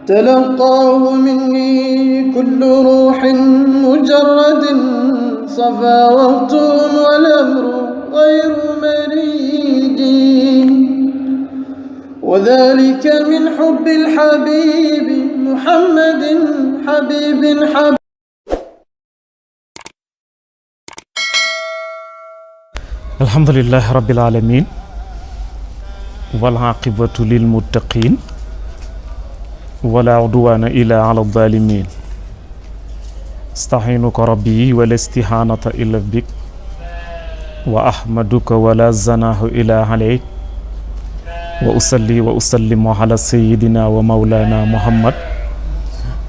تلقاه مني كل روح مجرد صفا وقتهم والأمر غير مريد وذلك من حب الحبيب محمد حبيب الحمد لله رب العالمين والعاقبة للمتقين ولا عدوان إلا على الظالمين استعينك ربي ولا استهانة إلا بك وأحمدك ولا زناه إلا عليك وأصلي وأسلم على سيدنا ومولانا محمد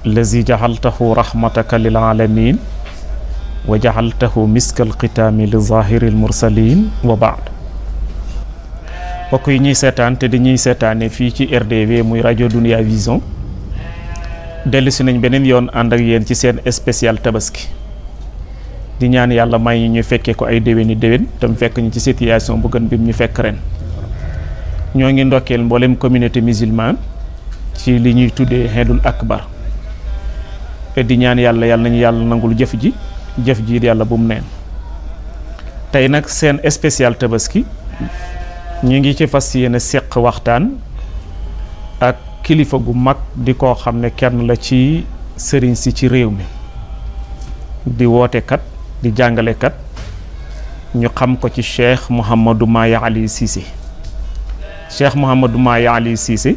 الذي جعلته رحمتك للعالمين وجعلته مسك الختام لظاهر المرسلين وبعد bokk yi ñuy seetaan te dañuy seetaane fii ci RDV muy rajo Dunia Vision dellu si nañ beneen yoon ànd ak yéen ci seen spécial tabaski di ñaan yàlla may ñu fekkee ko ay déwéni déwén tam fekk ñu ci situation bu gën bi ñu fekk ren ñoo ngi ndokkeel mboolem communauté musulmane ci li ñuy tuddee Eidul Akbar di ñaan yàlla nañu yàlla nangul jëf ji yàlla bu mu neen tey nag seen spécial tabaski ñu ngi ci fas yéene seq waxtaan ak kilifa gu mag di koo xam ne kenn la ci sëriñ si ci réew mi di wootekat di jàngalekat ñu xam ko ci Cheikh Mouhamadou Mahi Ali Cissé Cheikh Mouhamadou Mahi Ali Cissé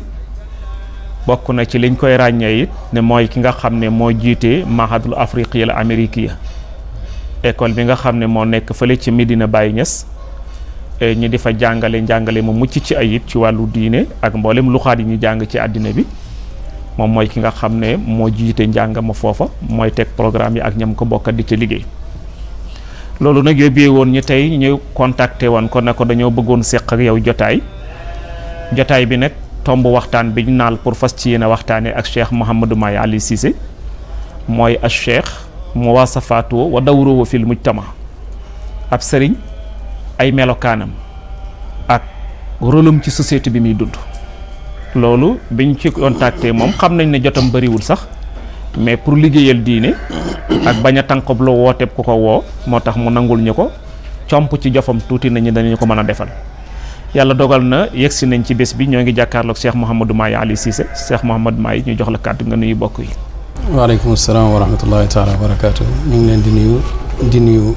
bokk na ci liñ koy ràññee it ne mooy ki nga xam ne moo jiite mahadul afriqiya al amérikiya école bi nga xam ne moo nekk fële ci Medina Baye Niass ñi di fa njàngale mu mucc ci ayib ci wàllu diine ak mboolem luxaat yi ñu jàng ci àddina bi moom mooy ki nga xam ne moo jiite njàng ma foofa mooy teg programme yi ak ñam ko bokkat di ca liggéey loolu nag yóbbee woon ñu tey ñu contacté woon ko ne ko dañoo bëggoon seq ak yow jotaay bi nag tomb waxtaan bi ñu naal pour fas ci yéen a waxtaanee ak Cheikh Mouhamadou Mahi Ali Cissé mooy a cheikh muwasafaatu wa dawruhu fil mujtama ab sëriñ ay melokaanam ak rôlam ci société bi muy dund loolu biñ ci contacté moom xam nañ ne jotam bariwul sax mais pour liggéeyal diine ak bañ a tànqab loo wooteeb ku ko woo moo tax mu nangul ñu ko comp ci jofam tuuti nañu danañu ko mën a defal yàlla dogal na yegsi nañ ci bés bi ñoo ngi jàkkaarloog Cheikh Mouhamadou Mahi Ali Cissé Cheikh Mouhamadou Mahi ñu jox la kàddu nga nuyu bokk yi. waaleykum salaam wa rahmatullahi taala wa barakaatu ñu ngi leen di nuyu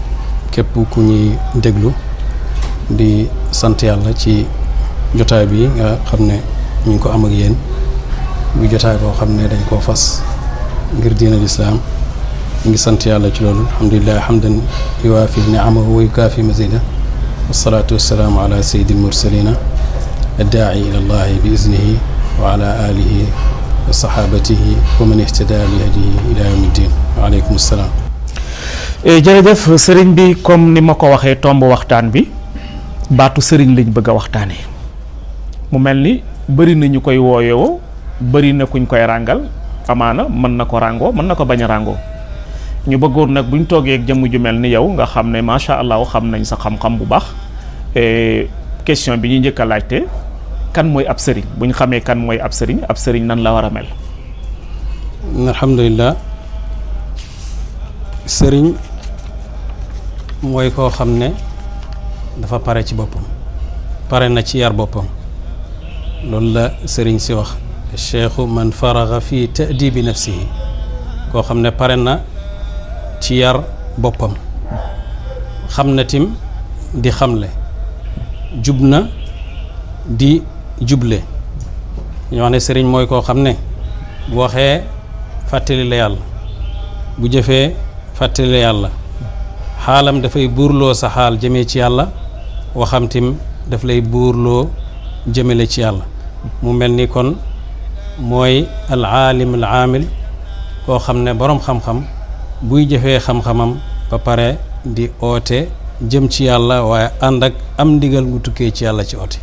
képp ku ñuy déglu di sant yàlla ci jotaay bi nga xam ne ñu ngi ko am ak yéen bu jotaay boo xam ne dañ koo fas ngir diinal islaam ñu ngi sant yàlla ci loolu alhamdulilah hamdan yuwaafi ni'amahu wa yukaafi mazida wasalaatu wasalaamu ala sayyidil mursalina addaa'i ila allahi bi iznihi wa ala alihi wa sahabatihi wa man ihtada bi hadihi ila yawmi ddin waaleykum salaam. jërëjëf sëriñ bi comme ni ma ko waxee tomb waxtaan bi baatu sëriñ lañ bëgg a waxtaanee mu mel ni bëri na ñu koy wooyoo bëri na kuñ koy ràngal amaana mën na ko ràngoo mën na ko bañ a ràngoo ñu bëggoon nag buñ toogee ak jëmm ju mel ni yow nga xam ne macha allah xam nañ sa xam-xam bu baax question bi ñuy njëkk a laajte kan mooy ab sëriñ buñ xamee kan mooy ab sëriñ nan la war a mel. alhamdulilah sëriñ mooy koo xam ne dafa pare ci boppam pare na ci yar boppam loolu la sëriñ si wax cheikhu man faraga fi ta'dibi nafsihi koo xam ne pare na ci yar boppam xam na tim di xamle jub na di juble ñu wax ne sëriñ mooy koo xam ne bu waxee fàttali la yàlla bu jëfee fàttali la yàlla xaalam dafay buurloo sa xaal jëmee ci yàlla waxam tim daf lay buurloo jëmale ci yàlla mu mel ni kon mooy al aalim al aamil koo xam ne boroom xam-xam buy jëfee xam-xamam ba pare di oote jëm ci yàlla waaye ànd ak am ndigal mu tukkee ci yàlla ci oote.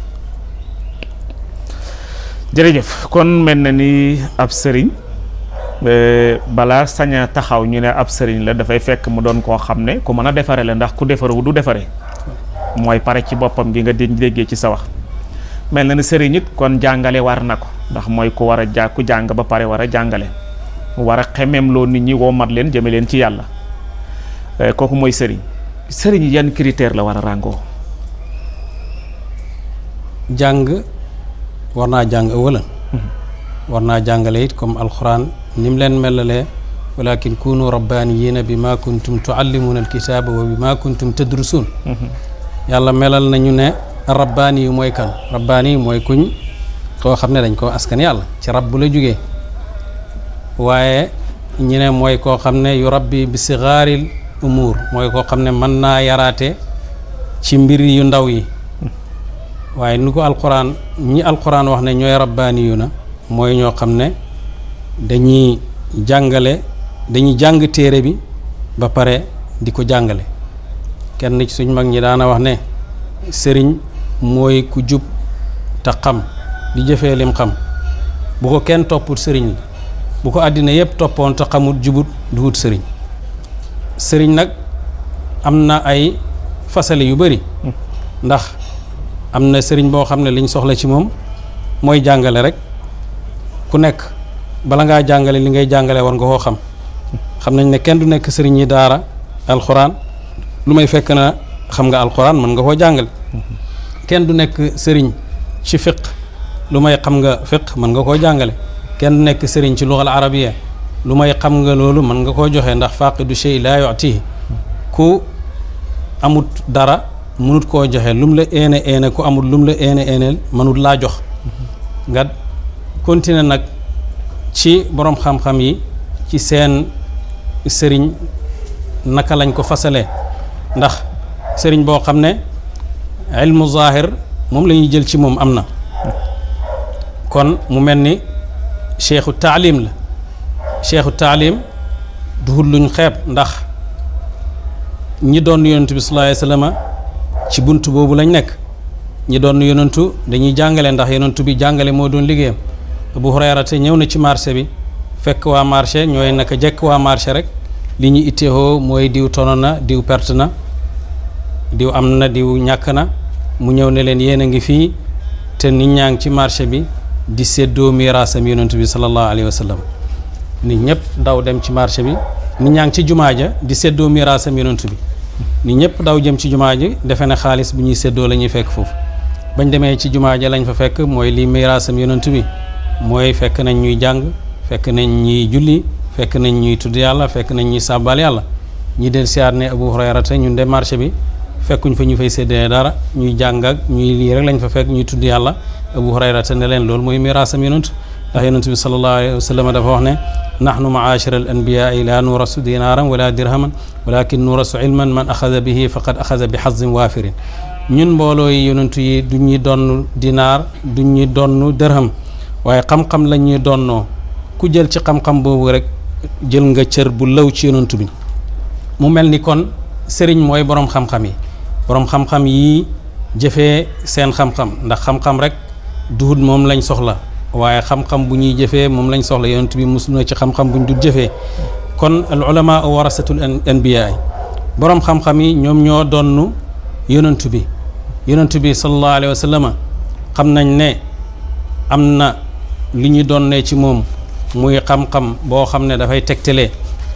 jërëjëf kon mel na ni ab sëriñ balaa sañ a taxaw ñu ne ab sëriñ la dafay fekk mu doon koo xam ne ku mën a defare la ndax ku defarewu du defare mooy pare ci boppam gi nga déggee ci sa wax mel na ni sëriñ it kon jàngale war na ko ndax mooy ku war a ku jàng ba pare war a jàngale war a xemem loo nit ñi woo mat leen jëme leen ci yàlla kooku mooy sëriñ yan critère la war a ràngoo. jàng war naa jàng ëwalan war naa jàngale it comme alquran ni mu leen melalee walakin kunu rabbaniyina bi ma kuntum tuallimuna alkitaba wa bi ma kuntum tadrusun yàlla melal nañu ne rabbaani yu mooy kan rabbaani mooy kuñ koo xam ne dañ koo askan yàlla ci rabbu la jógee waaye ñu ne mooy koo xam ne yu rabbi bi sigaaril umuur mooy koo xam ne mën naa yaraate ci mbir yu ndaw yi waaye nu ko alquran ñi alquran wax ne ñooy rabbaani yu na mooy ñoo xam ne dañuy jàngale dañuy jàng téere bi ba pare di ko jàngale kenn ci suñ mag ñi daana wax ne sëriñ mooy ku jub te xam di jëfee lim xam bu ko kenn topput sëriñ la bu ko àddina yépp toppoon te xamut jubut du wut sëriñ nag am na ay fasale yu bari ndax am na sëriñ boo xam ne liñ soxla ci moom mooy jàngale rek ku nekk bala ngaa jàngale li ngay jàngale war nga koo xam nañ ne kenn du nekk sëriñ yi daara alxuraan lu may fekk na xam nga alxuraan mën nga koo jàngale kenn du nekk sëriñ ci fiq lu may xam nga fiq mën nga koo jàngale kenn du nekk sëriñ ci lugal arabiya lu may xam nga loolu mën nga koo joxe ndax faqidu shay laa yu'tihi ku amut dara mënut koo joxe lum la eene ku amul lum la eene mënut laa jox nga continuer nag ci borom xam-xam yi ci seen sëriñ naka lañ ko fasalee ndax sëriñ boo xam ne ilmu zahir moom la ñuy jël ci moom am na kon mu mel ni cheikhu taalim la cheikhu taalim duhul luñ xeeb ndax ñi doon yonentu bi sallallahu alayhi wasallam ci bunt boobu lañ nekk ñi doon yonentu dañuy jàngale ndax yonentu bi jàngale moo doon liggéeyam Abu Hurayra te ñëw na ci marché bi fekk waa marché ñooy naka jekk waa marché rek li ñu itteewoo mooy diw tono na diw perte na diw am na diw ñàkk na mu ñëw ne leen yéen a ngi fii te nit ñaa ngi ci marché bi di séddoo miraasam yonentu bi sallallahu alayhi wa sallam nit ñëpp daw dem ci marché bi nit ñaa ngi ci jumaa ja di séddoo miraasam yonentu bi nit ñëpp daw jëm ci jumaa ji defe ne xaalis bu ñuy séddoo la ñuy fekk foofu bañ demee ci jumaa ja lañ fa fekk mooy lii miraasam yonentu bi mooy fekk nañ ñuy jàng fekk nañ ñuy julli fekk nañ ñuy tudd yàlla fekk nañ ñuy sàbbal yàlla ñi del siyaat ne Abu Hurayra te ñun de marché bi fekkuñ fa ñu fay séddee dara ñuy jàng ak ñuy lii rek lañ fa fekk ñuy tudd yàlla Abu Hurayra te ne leen loolu mooy miraasam yonentu ndax yonentu bi sallallahu alayhi wa sallam dafa wax ne nahnu maashira al anbiyaai la nurasu dinaaran wala dirhaman walakin nurasu ilman man axada bihi faqad axada bi xazin waafirin ñun mbooloo yi yonentu yi du ñuy donn dinaar du ñuy donn dërham waaye xam-xam la ñuy donnoo ku jël ci xam-xam boobu rek jël nga cër bu law ci yonentu bi mu mel ni kon sëriñ mooy borom xam-xam yi borom xam-xam yi jëfee seen xam-xam ndax xam-xam rek duhut moom lañ soxla waaye xam-xam bu ñuy jëfee moom lañ soxla yonent bi musul na ci xam-xam bu ñu dul jëfee kon al ulama warasatul anbiya borom xam-xam yi ñoom ñoo donnu yonent bi sallallahu alayhi wa sallam xam nañ ne am na li ñu donnee ci moom muy xam-xam boo xam ne dafay tegtale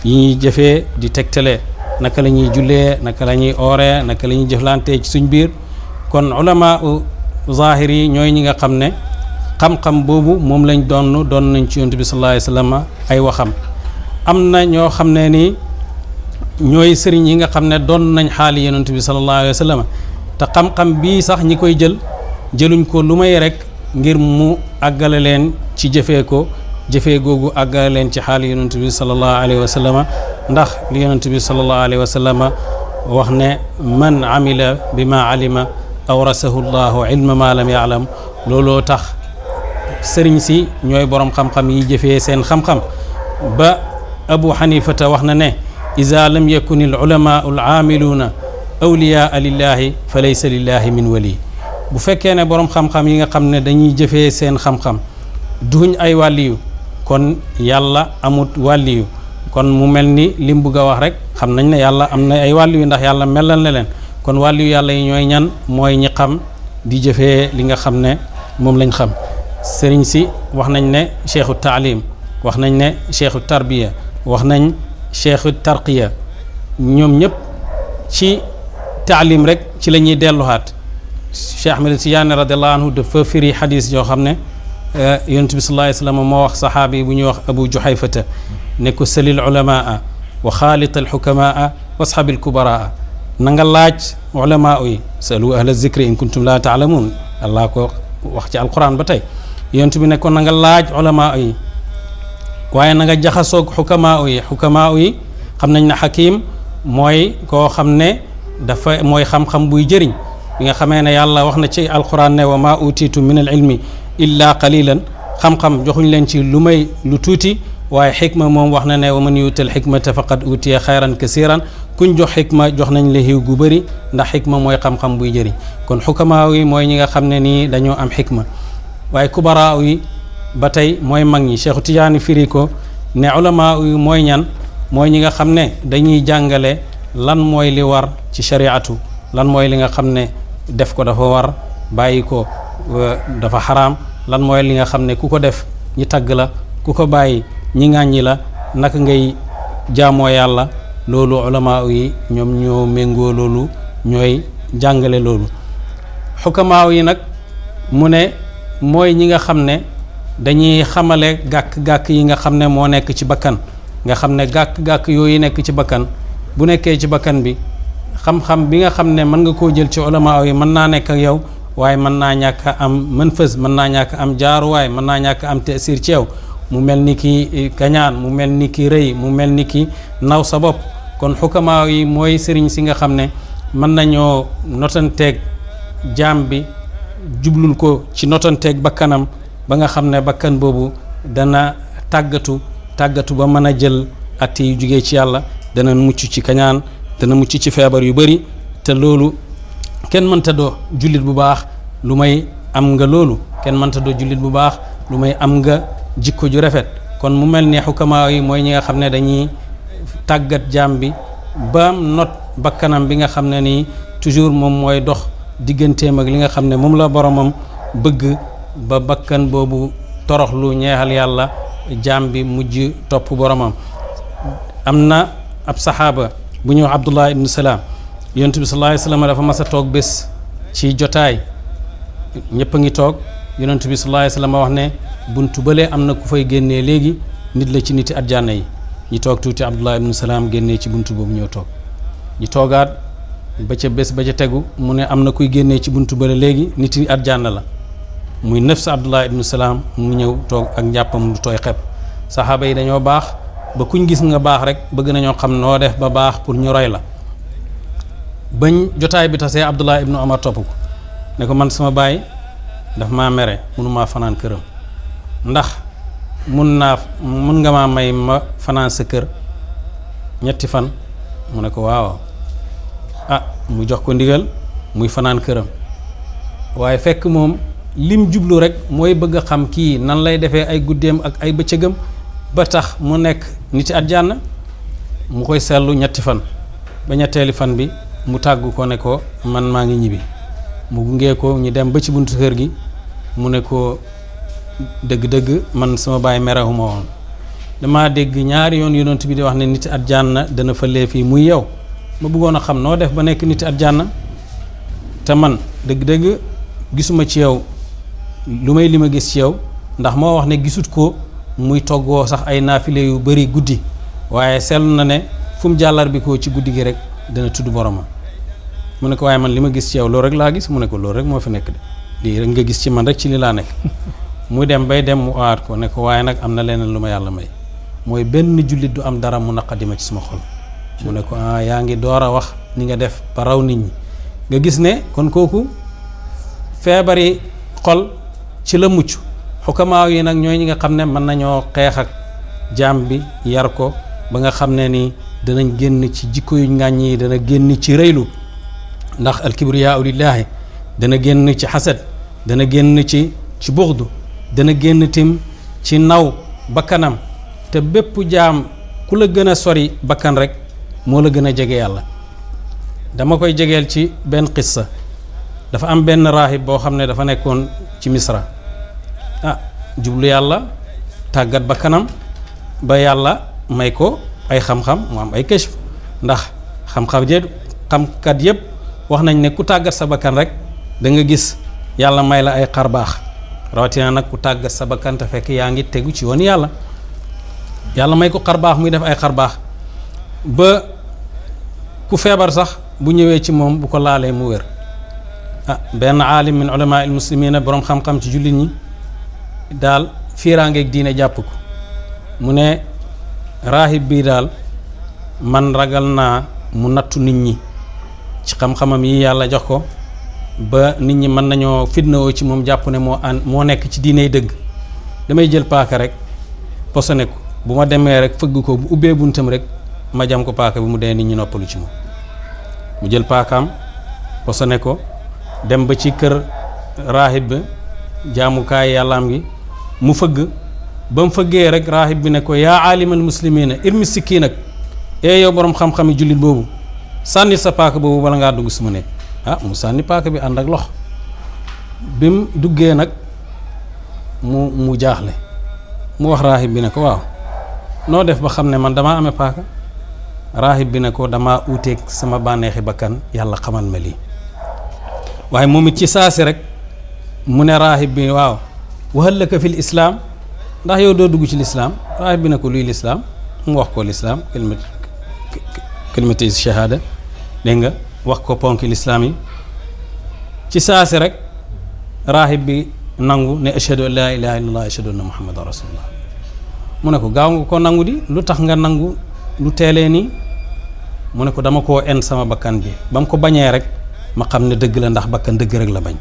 yi ñuy jëfee di tegtale naka la ñuy jullee naka la ñuy ooree naka la ñuy jëflantee ci suñ biir kon ulama zahir yi ñooy ñi nga xam ne xam-xam boobu moom lañ doon nañ ci yonent bi sallallahu alayhi wa sallam ay waxam am na ñoo xam ne ni ñooy sëriñ yi nga xam ne doon nañ xaali yonent bi sallallahu alayhi wa sallam te xam-xam bii sax ñi koy jëluñ ko lu may rek ngir mu àggale leen ci jëfee googu àggale leen ci xaali yonent bi sallallahu alayhi wa sallam ndax li yonent bi sallallahu alayhi wa sallam wax ne man amila bi ma alima awrasahu llahu ilma ma lam yaalam looloo tax sëriñ si ñooy borom xam-xam yi jëfee seen xam-xam ba Abu Hanifata wax na ne iza lam yakun al ulamaau al aamiluuna awliyaa lillahi fa laysa lillahi min wali bu fekkee ne borom xam-xam yi nga xam ne dañuy jëfee seen xam-xam duñ ay wàlliyu kon yàlla amut wàlliyu kon mu mel ni lim bugg a wax rek xam nañ ne yàlla am na ay wàlliyu ndax yàlla melal na leen kon wàlliyu yàlla yi ñooy ñan mooy ñi xam di jëfee li nga xam ne moom lañ xam. sëriñ si wax nañ ne cheikhu taalim, wax nañ ne cheikhu tarbiya, wax nañ cheikhu tarqiya, ñoom ñëpp ci taalim rek ci la ñuy delluwaat. Cheikh Ahmed Tidiane radiallahu anhu dafa firi xadis yoo xam ne yonent bi sallallahu alayhi wa sallam moo wax saxaabi bu ñuy wax Abu Juhayfata ne ko salil ulamaa wa xaalit alxukamaa wasxabi alkubaraa, na nga laaj ulamaa yi, salu ahla zikri in kuntum laa taalamuun, allah ko wax ci alquran ba tey. yonent bi ne ko na nga laaj ulamaa yi waaye na nga jaxasoog xukamaa yi. xukamaa yi xam nañ ne xakim mooy koo xam ne dafa mooy xam-xam buy jëriñ. bi nga xamee ne yàlla wax na ci alquran ne wa maa utiitu min al ilmi illa qalilan, xam-xam joxuñ leen ci lu may lu tuuti, waaye xikma moom wax na ne wa man yuutal xikmata faqad utiya xayran kasiran, kuñ jox xikma jox nañ la xiw gu bëri, ndax xikma mooy xam-xam buy jëriñ. kon xukamaa yi mooy ñi nga xam ne nii dañoo am xikma. waaye kubaraa yi ba tey mooy mag ñi. Cheikhu Tijaani firi ko ne ulamaa yi mooy ñan, mooy ñi nga xam ne dañuy jàngale lan mooy li war ci shariatu, lan mooy li nga xam ne def ko dafa war, bàyyi ko dafa xaraam, lan mooy li nga xam ne ku ko def ñi tagg la, ku ko bàyyi ñi ŋàññi la, naka ngay jaamoo yàlla. loolu ulamaa yi ñoom ñoo méngoo loolu, ñooy jàngale loolu. xukamaa yi nag mu ne mooy ñi nga xam ne dañuy xamale gàkk-gàkk yi nga xam ne moo nekk ci bakkan, nga xam ne gàkk-gàkk yooyu nekk ci bakkan bu nekkee ci bakkan bi, xam-xam bi nga xam ne mën nga koo jël ci ulamaa yi mën naa nekk ak yow, waaye mën naa ñàkk a am manfas, mën naa ñàkk am jaaruwaay, mën naa ñàkk am tasir ci yow, mu mel ni ki kañaan, mu mel ni ki rëy, mu mel ni ki naw sa bopp. kon xukamaa yi mooy sëriñ si nga xam ne mën nañoo notanteeg jaam bi, jublul ko ci notanteeg bakkanam, ba nga xam ne bakkan boobu dana tàggatu ba mën a jël atte yu jugee ci yàlla, dana mucc ci kañaan, dana mucc ci feebar yu bëri. te loolu kenn mënta doo jullit bu baax lu may am nga loolu, kenn mënta doo jullit bu baax lu may am nga jikko ju rafet. kon mu mel ni xukamaa yi mooy ñi nga xam ne dañuy tàggat jaam bi ba not bakkanam bi nga xam ne nii toujours moom mooy dox digganteem ak li nga xam ne moom la boromam bëgg, ba bakkan boobu toroxlu ñeexal yàlla, jaam bi mujj topp boromam. am na ab saxaaba bu ñëw Abdullah ibn Salaam, yonent bi sallallahu alayhi wa sallam dafa mas a toog bés ci jotaay, ñëpp a ngi toog. yonent bi sallallahu alayhi wa sallam wax ne buntu bële am na ku fay génnee léegi, nit la ci niti àjjana yi. ñi toog tuuti, Abdullah ibn Salaam génnee ci buntu boobu ñëw toog. ñi toogaat ba ca bés ba ca tegu mu ne am na kuy génnee ci buntu bële léegi, niti àjjana la. muy nafs Abdullah ibn Salaam mu ñëw toog ak njàppam lu tooy xepp. saxaaba yi dañoo baax ba kuñ gis nga baax rek bëgg nañoo xam noo def ba baax pour ñu roy la. bañ jotaay bi tasee Abdullah ibn Omar topp ko ne ko man sama baay daf maa mere, mënumaa fanaan këram, ndax mun nga maa may ma fanaan sa kër ñetti fan? mu ne ko waaw. mu jox ko ndigal muy fanaan këram, waaye fekk moom lim jublu rek mooy bëgg a xam kii nan lay defee ay guddeem ak ay bëccëgam ba tax mu nekk niti àjjana. mu koy seetlu ñetti fan, ba ñetteeli fan bi mu tàggu ko ne ko man maa ngi ñibbi. mu gungee ko ñu dem ba ci buntu kër gi, mu ne ko dëgg-dëgg man sama baay merewuma woon, dama dégg ñaari yoon yonent bi di wax ne niti àjjana dana fëlee fii muy yow, ma bëggoon a xam noo def ba nekk niti àjjana, te man dëgg-dëgg gisuma ci yow lu may li ma gis ci yow, ndax moo wax ne gisut ko muy toggoo sax ay naafile yu bari guddi, waaye seetlu na ne fu mu jàllar bi ko ci guddi gi rek dana tudd boromam. mu ne ko waaye man li ma gis ci yow loolu rek laa gis. mu ne ko loolu rek moo fi nekk de, lii rek nga gis ci man rek ci li laa nekk. muy dem bay dem mu aat ko ne ko waaye nag am na leneen lu ma yàlla may, mooy benn jullit du am dara mu naqadima ci suma xol. mu ne ko yaa ngi door a wax ni nga def ba raw nit ñi. nga gis ne kon kooku feebari xol ci la mucc. xukamaaw yi nag ñooy ñi nga xam ne mën nañoo xeex ak jaam bi, yar ko ba nga xam ne ni danañ génn ci jikko yu ngàññ yi, dana génn ci rëylu, ndax alkibriyaa lillaahi, dana génn ci xasad, dana génn ci buxdu, dana génn tim ci naw bakkanam. te bépp jaam ku la gën a sori bakkan rek moo la gën a jege yàlla. dama koy jegeel ci benn qissa. dafa am benn raahib boo xam ne dafa nekkoon ci Misra jublu yàlla tàggat ba kanam ba yàlla may ko ay xam-xam mu am ay kashf ndax xamkat yépp wax nañ ne ku tàggat sa bakkan rek da nga gis yàlla may la ay xarbaax rawatina nag ku tàggat sa bakkan te fekk yaa ngi tegu ci woon yàlla may ko xarbaax muy def ay xarbaax ba ku feebar sax bu ñëwee ci moom bu ko laalee mu wér benn aalim min ulama il muslimina boroom xam-xam ci jullit ñi daal fiiraangeeg diine jàpp ko mu ne raahib bii daal man ragal naa mu nattu nit ñi ci xam-xamam yi yàlla jox ko ba nit ñi mën nañoo fitnawoo ci moom jàpp ne moo nekk ci diiney dëgg damay jël paaka rek posone ko bu ma demee rek fëgg ko bu ubbee buntam rek ma jam ko paaka bi mu dee nit ñi noppalu ci moom mu jël paakaam posone ko dem ba ci kër raahib bi jaamukaay yàllaam gi mu fëgg ba mu fëggee rek raahib bi ne ko yaa aalimal muslimina irmi sikki nag yow borom xam-xami jullit boobu sànni sa paaka boobu bala ngaa dugg suma nekk mu sànni paaka bi ànd ak lox bi mu duggee nag mu jaaxle mu wax raahib bi ne ko waaw noo def ba xam ne man damaa amee paaka raahib bi ne ko damaa uuteeg sama bànneexi bakkan yàlla xamal ma lii waaye moom it ci saasi rek mu ne raahib bi waaw wahal laka fil islaam ndax yow doo dugg ci lislaam raahib bi ne ko luy lislaam mu wax ko lislaam kalimati shahada dégg nga wax ko ponki lislaam yi ci saasi rek raahib bi nangu ne ashhadu an laa ilaha illallah ashhadu anna muhammadan rasulullah mu ne ko gaaw nga ko nangu di lu tax nga nangu lu teelee nii mu ne ko dama koo en sama bakkan bi ba mu ko bañee rek ma xam ne dëgg la ndax bakkan dëgg rek la bañ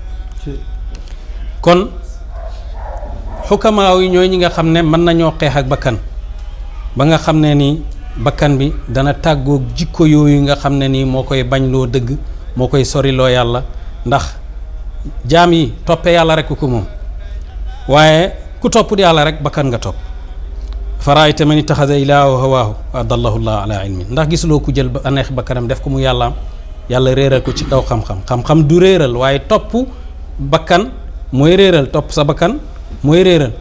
kon xukamaaw yi ñooy ñi nga xam ne mën nañoo xeex ak bakkan ba nga xam ne nii bakkan bi dana tàggoog jikko yooyu nga xam ne nii moo koy bañ loo dëgg moo koy soriloo yàlla ndax jaam yi toppee yàlla rek ko moom waaye ku topp yàlla rek bakkan nga topp faraayta man ittaxada ilaahu hawaahu wa adallahu llahu ala ilmin ndax gisuloo ku jël ba neex bakkanam def ko mu yàllaam yàlla réeral ko ci kaw xam-xam du réeral waaye topp bakkan mooy réeral topp sa bakkan mooy réeral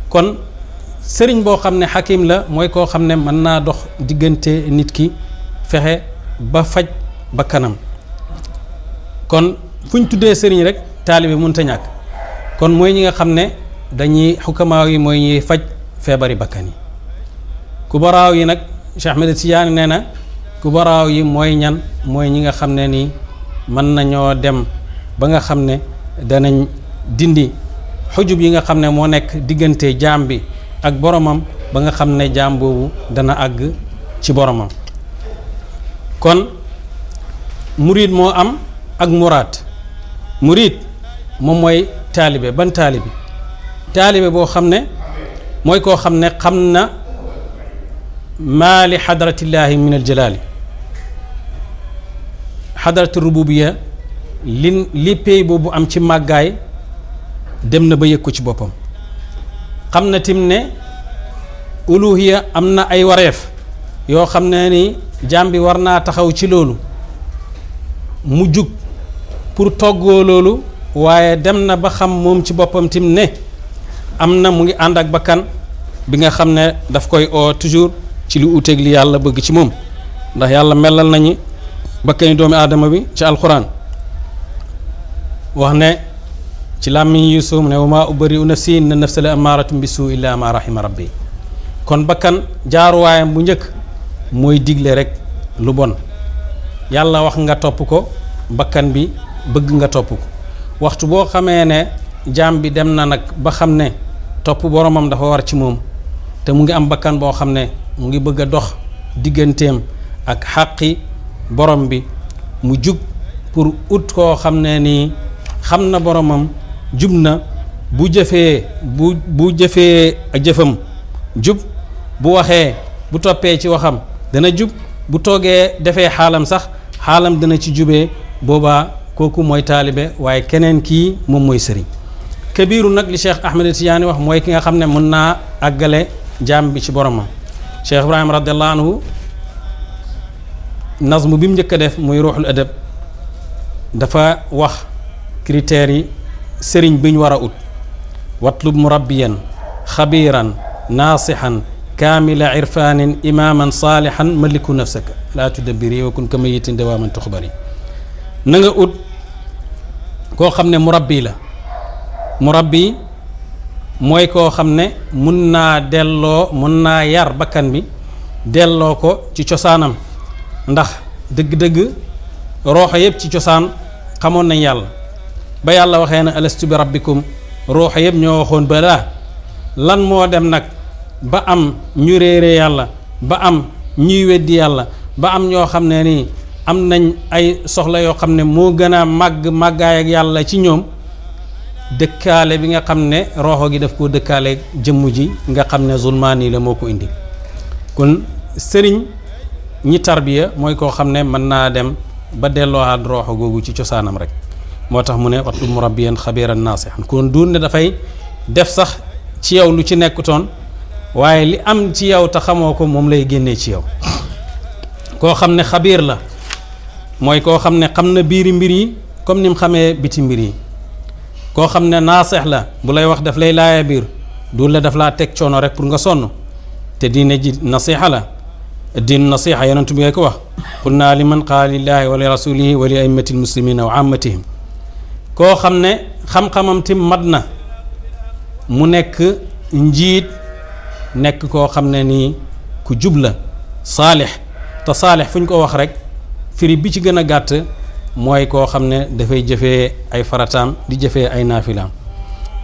kon sëriñ boo xam ne xakim la mooy koo xam ne mën naa dox diggante nit ki fexe ba faj bakkanam kon fu ñu tuddee sëriñ rek taalibe mënta ñàkk kon mooy ñi nga xam ne dañuy xukamaa yi mooy ñuy faj feebari bakkan yi kubaraaw yi nag Cheikh Ahmed Tidiane nee na kubaraaw yi mooy ñan mooy ñi nga xam ne nii mën nañoo dem ba nga xam ne danañ dindi xujub yi nga xam ne moo nekk diggante jaam bi ak boromam ba nga xam ne jaam boobu dana àgg ci boromam kon murid moo am ak muraad murid moom mooy taalibe ban taalibe boo xam ne mooy koo xam ne xam na maa li xadratillaahi min aljalaali xadratu rububiya li pay boobu am ci màggaay dem na ba yëg ko ci boppam xam na tim ne uluhiya am na ay wareef yoo xam ne ni jaam bi war naa taxaw ci loolu mu jug pour toggoo loolu waaye dem na ba xam moom ci boppam tim ne am na mu ngi ànd ak bakkan bi nga xam ne daf koy oo toujours ci lu uteeg li yàlla bëgg ci moom ndax yàlla melal nañu bakkani doomi aadama bi ci alquran wax ne ci làmmiñ Yuusuf ne wa maa ubari'u nafsi inna nafsa la amaaratun bi suu illa ma rahima rabbi kon bakkan jaaruwaayam bu njëkk mooy digle rek lu bon yàlla wax nga topp ko bakkan bi bëgg nga topp ko waxtu boo xamee ne jaam bi dem na nag ba xam ne topp boromam dafa war ci moom te mu ngi am bakkan boo xam ne mu ngi bëgg a dox digganteem ak xàqi borom bi mu jug pour ut koo xam ne nii xam na boromam jub na bu jëfee bu jëfee ak jëfam jub bu waxee bu toppee ci waxam dana jub bu toogee defee xaalam sax xaalam dana ci jubee boobaa kooku mooy taalibe waaye keneen kii moom mooy sëriñ kabiru nag li Cheikh Ahmed Tidiane wax mooy ki nga xam ne mën naa àggale jaam bi ci boromam Cheikh Ibrahima radiallahu anhu nazmu bi mu njëkk a def muy ruuxul adab dafa wax critères yi sëriñ bi ñu war a ut watlub murabbiyan xabiran naasihan kaamila irfanin imaman saalihan maliku nafsaka laa tudabbiri wa kun ka mayitin dawaaman tuxbari na nga ut koo xam ne murabbi la murabbi mooy koo xam ne mun naa yar bakkan bi delloo ko ci cosaanam ndax dëgg-dëgg rooxo yëpp ci cosaan xamoon nañ yàlla ba yàlla waxee ne alastu bi rabbikum rooxo yëpp ñoo waxoon balaa lan moo dem nag ba am ñu réere yàlla ba am ñuy weddi yàlla ba am ñoo xam ne nii am nañ ay soxla yoo xam ne moo gën a màggaay ak yàlla ci ñoom dëkkaale bi nga xam ne rooxo gi daf koo dëkkaale jëmm ji nga xam ne zulmaani la moo ko indi kon sëriñ ñi tarbiya mooy koo xam ne mën naa dem ba delloowaat rooxo googu ci cosaanam rek moo tax mu ne waxtu murabbiyan xabiran naasihan kon duun ne dafay def sax ci yow lu ci nekkutoon waaye li am ci yow te xamoo ko moom lay génnee ci yow koo xam ne xabiir la mooy koo xam ne xam na biiri mbir yi comme ni mu xamee biti mbir yi koo xam ne naasix la bu lay wax daf lay laaya biir du la daf laa teg coono rek pour nga sonn te diine ji nasiha la diinu nasiha yonent bi ngay ko wax qul naa liman qaala lillaahi wa li rasulihi wa li a'immati lmuslimina wa ammatihim koo xam ne xam-xamam tim mat na mu nekk njiit nekk koo xam ne nii ku jub la saalix te saalix fu ñu ko wax rek firi bi ci gën a gàtt mooy koo xam ne dafay jëfee ay farataam di jëfee ay naafilaam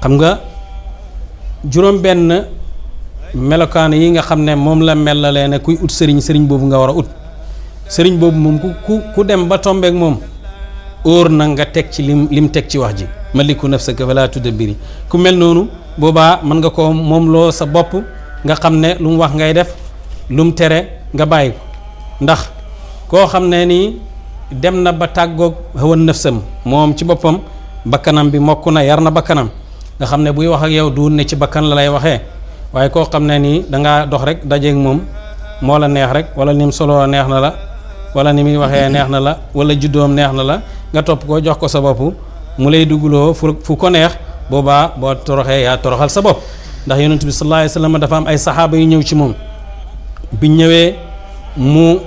xam nga juróom benn melokaan yi nga xam ne moom la melalee ne kuy ut sëriñ boobu nga war a ut sëriñ boobu moom ku dem ba tombeek moom óor na nga teg ci lim teg ci wax ji maliku nafsaka fala tudabbiri ku mel noonu boobaa mën nga ko moom loo sa bopp nga xam ne lu mu wax ngay def lu mu tere nga bàyyi ko ndax koo xam ne nii dem na ba tàggoog hawan nafsam moom ci boppam bakkanam bi mokk na yar na bakkanam nga xam ne buy wax ak yow du ne ci bakkan la lay waxee waaye koo xam ne nii dangaa dox rek dajeeg moom moo la neex rek wala ni mu solo neex na la wala ni muy waxee neex na la wala juddoom neex na la nga topp ko jox ko sa bopp mu lay dugguloo fu ko neex boobaa boo toroxee yaa toroxal sa bopp ndax yonent bi sallallahu alayhi wa sallam dafa am ay saxaaba yu ñëw ci moom biñ ñëwee mu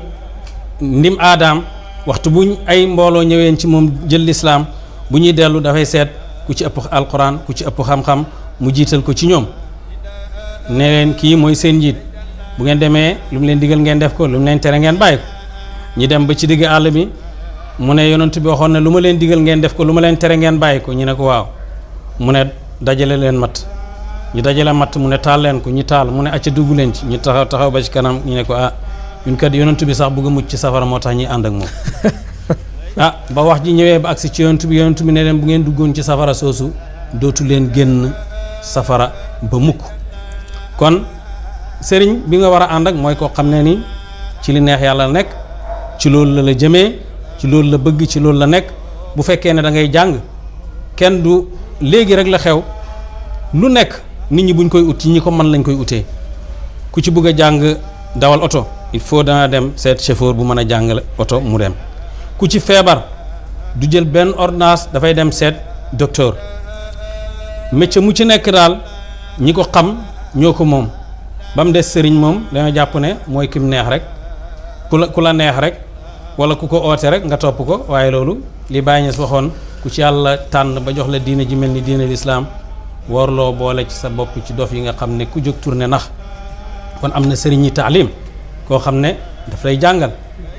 ndim aadaam waxtu buñ ay mbooloo ñëween ci moom jël lislaam bu ñuy dellu dafay seet ku ci ëpp alquran ku ci ëpp xam-xam mu jiital ko ci ñoom ne leen kii mooy seen njiit bu ngeen demee lu mu leen digal ngeen def ko lu mu leen tere ngeen bàyyi ko ñu dem ba ci digg àll bi mu ne yonent bi waxoon ne lu ma leen digal ngeen def ko lu ma leen tere ngeen bàyyi ko ñu ne ko waaw mu ne dajale leen matt ñu dajale matt mu ne taal leen ko ñu taal mu ne acca dugg leen ci ñu taxaw ba ci kanam ñu ne ko ah ñun kat yonent bi sax bëgg a mucc ci safara moo tax ñuy ànd ak moom ah ba wax ji ñëwee ba agsi ci yonent bi ne leen bu ngeen duggoon ci safara soosu dootu leen génn safara ba mukk kon sëriñ bi nga war a ànd ak mooy koo xam ne ni ci li neex yàlla nekk ci loolu la jëmee ci loolu la bëgg ci loolu la nekk bu fekkee ne da ngay jàng kenn du léegi rek la xew lu nekk nit ñi buñ koy ut ci ñi ko mën lañ koy utee ku ci bëgg a jàng dawal oto il faut dana dem seet chauffeur bu mën a jàngale oto mu dem ku ci feebar du jël benn ordonnance dafay dem seet docteur métier mu ci nekk daal ñi ko xam ñoo ko moom ba mu des sëriñ moom danga jàpp ne mooy kim neex rek ku la neex rek wala ku ko oote rek nga topp ko waaye loolu li Baay Ñas waxoon ku ci yàlla tànn ba jox la diine ji mel ni diine lislaam warloo boole ci sa bopp ci dof yi nga xam ne ku jóg tourné nax kon am na sëriñ yi taalim koo xam ne daf lay jàngal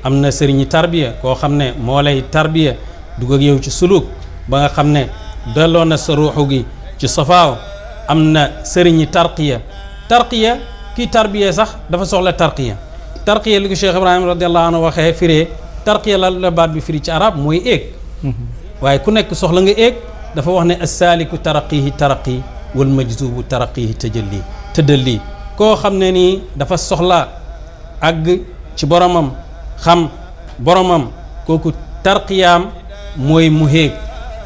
am na sëriñ yi tarbiya koo xam ne moo lay tarbiya dugg ak yow ci suluk ba nga xam ne delloo na sa ruuxu gi ci safaaw am na sëriñ yi tarqiya kii tarbiya sax dafa soxla tarqiya li ko Cheikh Ibrahima radiallahu anhu waxee firee tarqiya la baat bi firi ci arab mooy éeg waaye ku nekk soxla nga éeg dafa wax ne assaaliku taraqihi taraqi wal majzubu taraqihi tëddalli koo xam ne nii dafa soxla àgg ci boromam xam boromam kooku tarqiyaam mooy mu éeg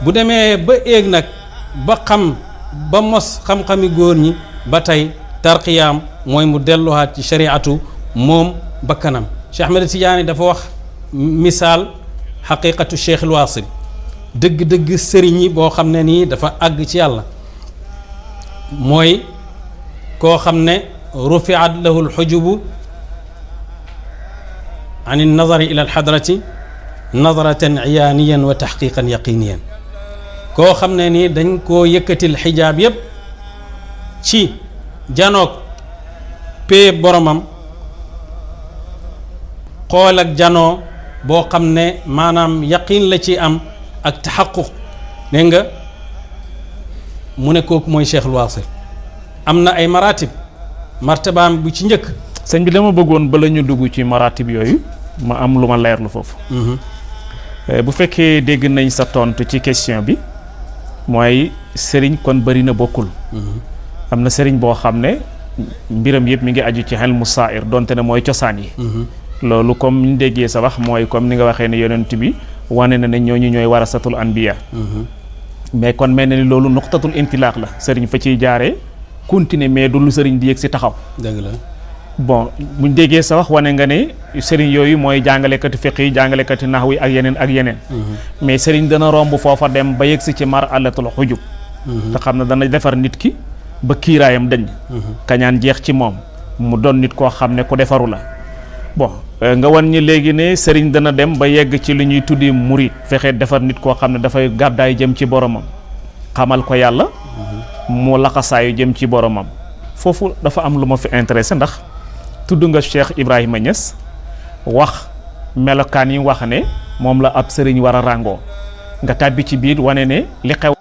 bu demee ba éeg nag ba xam ba mos xam-xami góor ñi ba tey tarqiyaam mooy mu delluwaat ci shariatu moom bakkanam Cheikh Ahmed Tidiane dafa wax misaal xaqiqatu Cheikh al Waasil dëgg-dëgg sëriñ yi boo xam ne nii dafa àgg ci yàlla mooy koo xam ne rufiat lahu alxujubu an alnazari ila alxadrati nazaratan iyaaniyan wa taxqiqan yaqiniyan koo xam ne nii dañ koo yëkkatil xijaab yépp ci janoog pee boromam xool ak janoo boo xam ne maanaam yaqiin la ci am ak taxaquq dégg nga mu ne kooku mooy Cheikhul Waasil am na ay maratib martabaam bu ci njëkk. sëñ bi dama bëggoon bala ñu dugg ci maratib yooyu ma am lu ma leerlu foofu. bu fekkee dégg nañ sa tontu ci question bi mooy sëriñ kon bëri na bokkul. am na sëriñ boo xam ne mbiram yëpp mi ngi aju ci xel mu saa'ir donte ne mooy cosaan yi. loolu comme ñu déggee sa wax mooy comme ni nga waxee ne yonent bi wane na ne ñooñu ñooy warasatul anbiya. mais kon mel na ni loolu nuqtatul intilaax la sëriñ fa ciy jaaree continuer mais du lu sëriñ di yëg si taxaw. dëgg la bon buñ déggee sa wax wane nga ne sëriñ yooyu mooy jàngalekati fiq yi jàngalekati naxw yi ak yeneen ak yeneen. mais sëriñ dana romb foofa dem ba yëg si ci maralatul xujub. te xam ne dana defar nit ki ba kiiraayam dañ. kañaan jeex ci moom mu doon nit koo xam ne ku defaru la bon. nga wan ñi léegi ne sëriñ dana dem ba yegg ci lu ñuy tuddi murid fexe defar nit koo xam ne dafay gàddaay jëm ci boromam xamal ko yàlla mu laxasaayu jëm ci boromam foofu dafa am lu ma fi intéressé ndax tudd nga Cheikh Ibrahima Niass wax melokaan yi wax ne moom la ab sëriñ war a ràngoo nga tàbbi ci biir wane ne li xew